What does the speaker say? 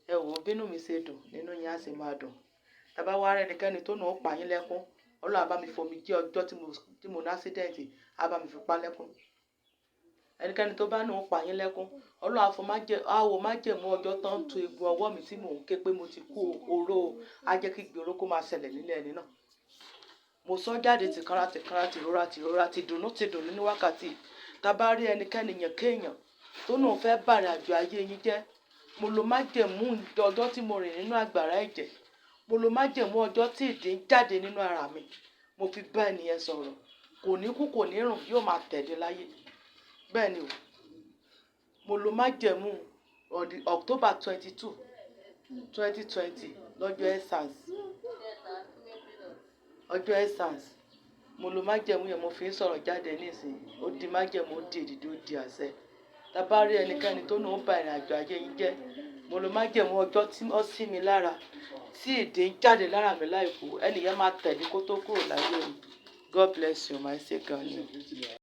Ẹ wò ó, bínú mi ṣe dùn, nínú yín á sì máa dùn. Tá bá wá rẹ́nikẹ́ni tó náà ó pa yín lẹ́kún, Ọlọ́run á bá mi fomi jẹ́ ọjọ́ tí mo ní accident, á bá mi fi pa lẹ́kún. Ẹnikẹ́ni tó bá náà ó pa yín lẹ́kún, Ọlọ́run á fọ májẹ̀, á wo májẹ̀mú ọjọ́ tó ń tu egun ọwọ́ mi tí mò ń ké pé mo ti kú oró o, á jẹ́ kí ìgbé oró kó máa ṣẹlẹ̀ nílé ẹni náà. Mo sọ jáde tìkanra tìkanra, tìrora tìrora, tìdùnnú tìdùnnú ní wákàtí. Tá bá rí ẹnikẹ́ni yàn kéèyàn tó náà fẹ́ bàrìn àjò ayé yín jẹ́, mo lo májẹ̀mú ọjọ́ tí mo rìn nínú àgbàrá ẹ̀jẹ̀, mo lo májẹ̀mú ọjọ́ tí ìdin jáde nínú ara mi, mo fi bá ẹnìyẹn sọ̀rọ̀. Kò ní kú, kò ní rùn, yóò máa tẹ̀lé láyé. Bẹ́ẹ̀ ni o. Mo lo májẹ̀mú on the October 22, 2020, lọ́jọ́ EndSARS, ọjọ́ EndSARS. Mo lo májẹ̀mú yẹn, mo fi ń sọ̀rọ̀ jáde nísìnyí. Ó di májẹ̀mú, ó di èdìdì, ó di àṣẹ. Tá bá rí ẹnikẹ́ni tó náà ó ba ìrìn àjò ayé yín jẹ́, mo lo májẹ̀mú ọjọ́ tí ó sí mi lára, tí ìdin jáde lára mi láìkú, ẹnìyẹn máa tẹ̀lé kó tó kúrò láyé mi. God bless you, my ṣe gan ni.